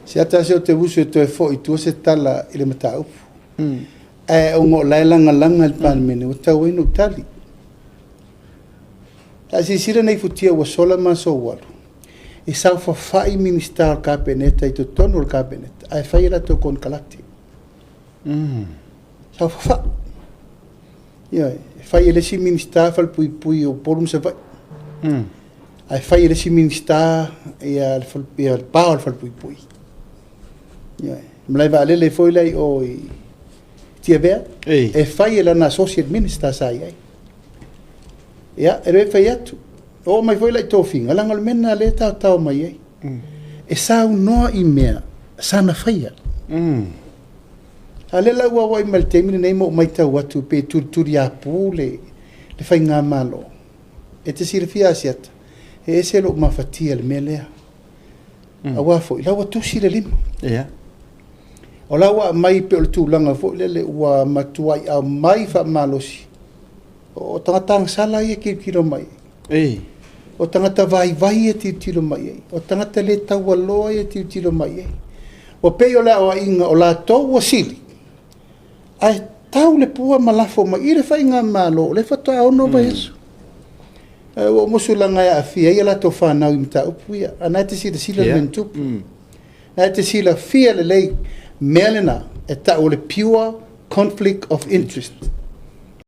Siata se o te uso e toe fo'i i tua se tala i le mataupu. Ae ona o la e lagalaga i le Palemene, ua tatau ai ona ou tali. A silasila nei i futia ua sola ma aso ua alu, e saofafai Minisita o le Kapeneta i totonu o le Kapeneta ae fai a latou konekarate. Saofafai. Ioe. E fai e le isi Minisita falepuipui o Upolu ma Savaii. Ae fai e le isi Minisita le pa o le falepuipui. Ioe. Malae vaalele foi la i o i Tiavea, e fai e lana Associate Minister sa i ai. Ia, e le fai atu. Oo mai foi la i tofiga, leaga o le mea lena o lea e taotao mai ai. E saunoa i mea sana faia. A o lea la ua auai mai i le taimi lenei ma ou matau atu pei e tulituliapu le faigamalo. E te silafia Asiata, e ese lou mafatia i le mea lea. Aua foi o la ua tusi le lima. O la ua aumai pei o le tulaga foi lele ua matuai aumai faamalosi. O tagata agasala ia e tilotilo mai ai. O tagata vaivai ia e tilotilo mai ai. O tagata le taualoa ia e tilotilo mai ai. Ua pei o le aoaiga o latou ua sili, ae tau le pua ma lafo mai i le faigamalo o lea faatoa 6 vaiaso. Ae ua ou musu leaga e aafia ai a latou fanau i mataupu ia. A o lena e te silasila i le mea na tupu. O lena e te silafia lelei mea lena e tau o le pure conflict of interest.